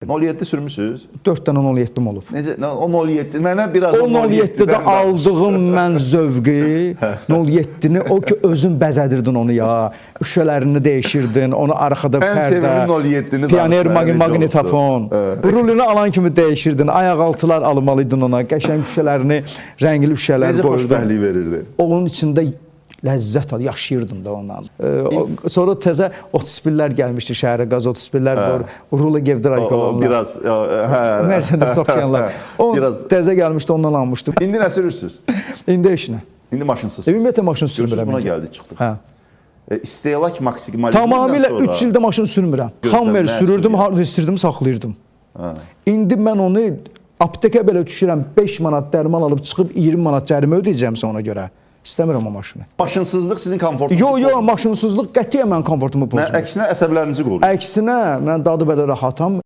07 sürmüsüz? 4 dənə 07-m olub. Necə? Nə, o 07 mənə biraz O 07-də aldığım mən zövqü, 07-ni o ki özün bəzədirdin onu ya. Şüşələrini dəyişirdin, onu arxada Ən pərdə. sevimli 07-ni Pioner danış, mənə necə maqnitofon. olubdu? Rulunu alan kimi dəyişirdin. Ayaqaltılar almalıydın ona. Qəşəng şüşələrini, rəngli şüşələr Necə qoyurdun. xoşbəxtlik verirdi? Onun içində ləzzət al, yaşayırdın da ondan. Sonra təzə 31-lər gəlmişdi şəhərə, qaz 31-lər var. Rula Gevdrarik O, o, olanlar. biraz hə. Mercedes oxşayanlar. O Biraz. təzə gəlmişdi, ondan almışdım. İndi nə sürürsüz? İndi heç nə. İndi maşınsız. Ümumiyyətlə maşın Görürsüz sürmürəm. buna indi. gəldik çıxdıq. Hə. İstehlak maksimalizmindən Tamamilə sonra 3 ildə maşın sürmürəm. Gözləm, Hummer nə sürürdüm, sürüyor? harda istirdim, saxlayırdım. Hə. İndi mən onu aptekə belə düşürəm, 5 manat dərman alıb çıxıb 20 manat cərimə ödəyəcəmsə ona görə. İstəmirəm o maşını. Maşınsızlıq sizin komfortunuzu Yo, yo, pozmur. maşınsızlıq qətiyyən mənim komfortumu Nə, pozmur. əksinə əsəblərinizi qoruyur. Əksinə, mən dadı belə rahatam.